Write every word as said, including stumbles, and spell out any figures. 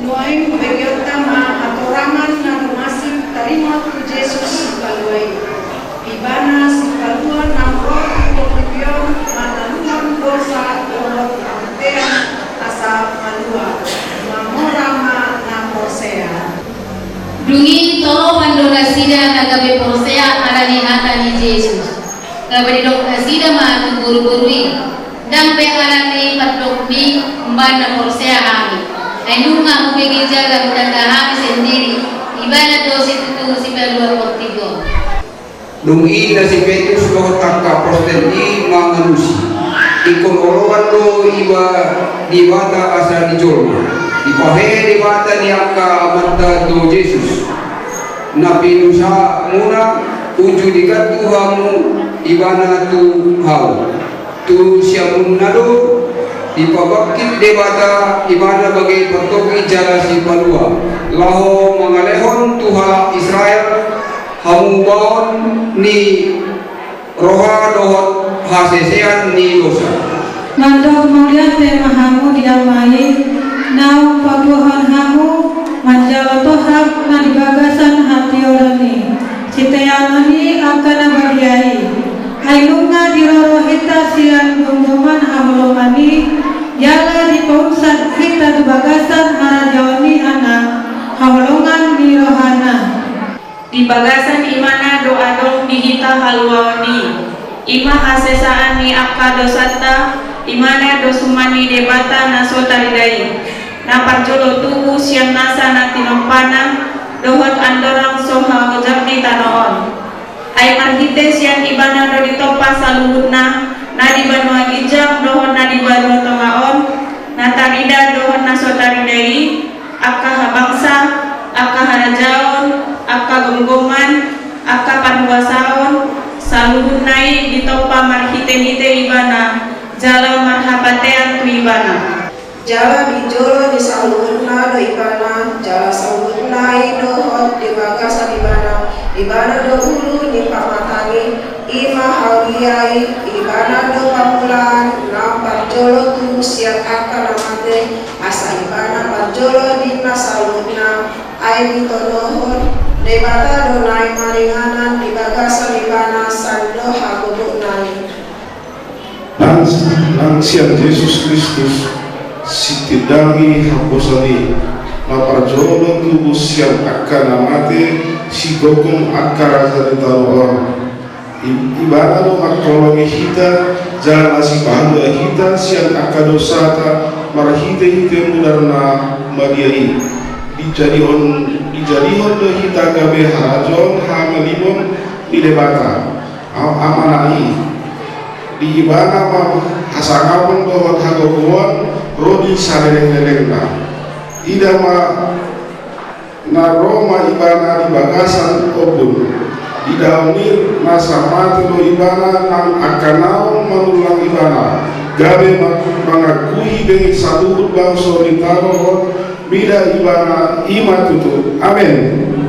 Nuaeng begeonta ma hatorangan na rumasuk taringot tu Jesus Sipalua i. Ibana Sipalua na ro tu portibi on mangaluhon dosa dohot hamatean asa malua. Mamora ma na porsea. Dung i tolopan do nasida na gabe porsea ala ni hata ni Jesus. Gabe didok nasida ma tu boruboru i, ndang be ala ni pandok ni umbahen na porsea hami. Ai nunga hubege jala hutanda hami sendiri, ibana do situtu sipalua portibi on. Dung i na si Petrus dohot angka apostel i mangalusi, ingkon oloan do iba Debata asa nijolma. Dipahehe Debata ni angka amanta do Jesus. Na pinusamuna, unjuk digantung hamu ibana tu hau. Tu siamunna do dipabangkit Debata ibana bage pantogi jala sipalua, laho mangalehon tu halak Israel hamubaon ni roha dohot hasesean ni dosa. Mandok mauliate ma hamu di Ama i, naung paboahon hamu manjalo tohap na di bagasan hatiuron i, siteanon i angka na badia i. Ai nunga diroro hita sian gomgoman haholongan i, jala dipaunsat hita tu bagasan harajaon ni Anak haholongan ni rohana. Di bagasan ibana do adong di hita haluaon i. I ma hasesaan ni angka dosanta, ibana do suman ni Debata na so tarida i, na parjolo tubu sian nasa na tinompana, dohot andorang so hagojak di tano on. Ai marhite sian ibana do ditompa saluhutna, na di banua ginjang dohot na di banua tonga on, na tarida dohot na so tarida i, angka habangsa, angka harajaon, angka gomgoman, angka parhuasaon, saluhutna i ditompa marhitehite ibana, jala marhapatean tu ibana. Jala di jolo ni saluhutna do ibana, jala saluhutna i dohot di bagasan ibana, ibana do ulu ni parmatang i, i ma haulia i, ibana do parmulaan na parjolo tubu sian angka na mate, asa ibana parjolo di na saluhutna. Ai ditonohon Debata do na i maringanan di bagasan ibana sandok hagogotna i. Nang, nang sian Jesus Kristus, sitindangi haposan i, na parjolo tubu sian angka na mate, sigogom angka raja ni tano on. I-, ibana do mangholongi hita, jala sipalua hita sian angka dosata, marhitehite mudar na badia i. Dijadihon, dijadihon do hita gabe harajaon hamalibon ni Debata, A-, Amana i. Di ibana ma hasangapon dohot hagogoon ro di salelenglelengna. Ida ma na ro ma ibana di bagasan ombun. Di daon i nasa mate do ibana nang angka naung manullang ibana, gabe ma-, mangakuhi be saluhut bangso ni tano on, mida ibana i ma tutu. Amen.